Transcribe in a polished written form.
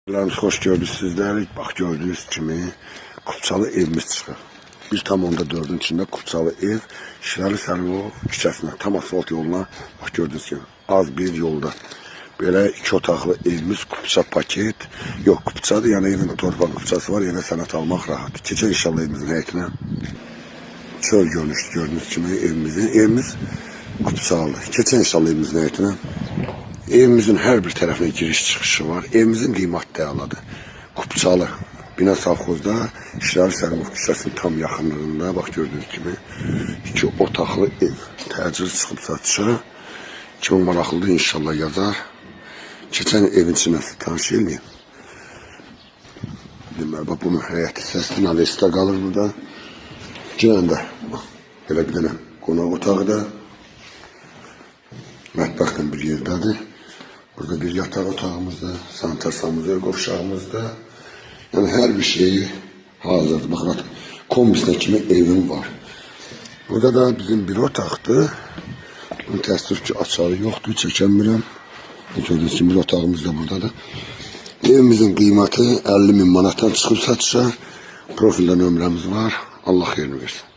Xoş gördük sizləri. Bax gördüyünüz kimi Kupçalı evimiz çıxır. 1,4-ün içində Kupçalı ev Şirəli Səlimov küçəsinə, tam asfalt yoluna, bax gördüyünüz kimi az bir yolda. Belə iki otaqlı evimiz kupça paket. Yox, kupçadır, yəni evin torpaq kupçası var, evə sənət almaq rahat. Keçək inşallah evimizin həyətinə. Çöl görünüşlü gördüyünüz kimi evimizin. Evimiz kupçalı. Keçək inşallah evimizin həyətinə. Evimizin hər bir tərəfinə giriş çıxışı var. Evimizin qiyməti də əladır. Kupçalı. Bina Savxozda Şirəli Səlimov küçəsinin tam yaxınlığında, bax gördüyünüz kimi iki otaqlı ev. Təcil çıxıb satışa. Kimin maraqlıdır inşallah yazar. Keçən evin içinə sizi tanış eləyim. Deməli, bax bunun həyət hissəsi navesdə qalır burada. Girəndə bax, belə bir dənə qonaq otağı da mətbəxlə bir yerdədir. Burada bir yataq otağımızda, sanitar sanuzel qovşağımızda. Yəni hər bir şeyi hazırdır. Bax, bax, kombisinə kimi evim var. Burada da bizim bir otaqdır. Bunun təəssüf ki, açarı yoxdur, çəkəmirəm. Gördüyünüz kimi bir otağımız da buradadır. Evimizin qiyməti 50 min manatdan çıxıb satışa. Profildə nömrəmiz var. Allah xeyrini versin.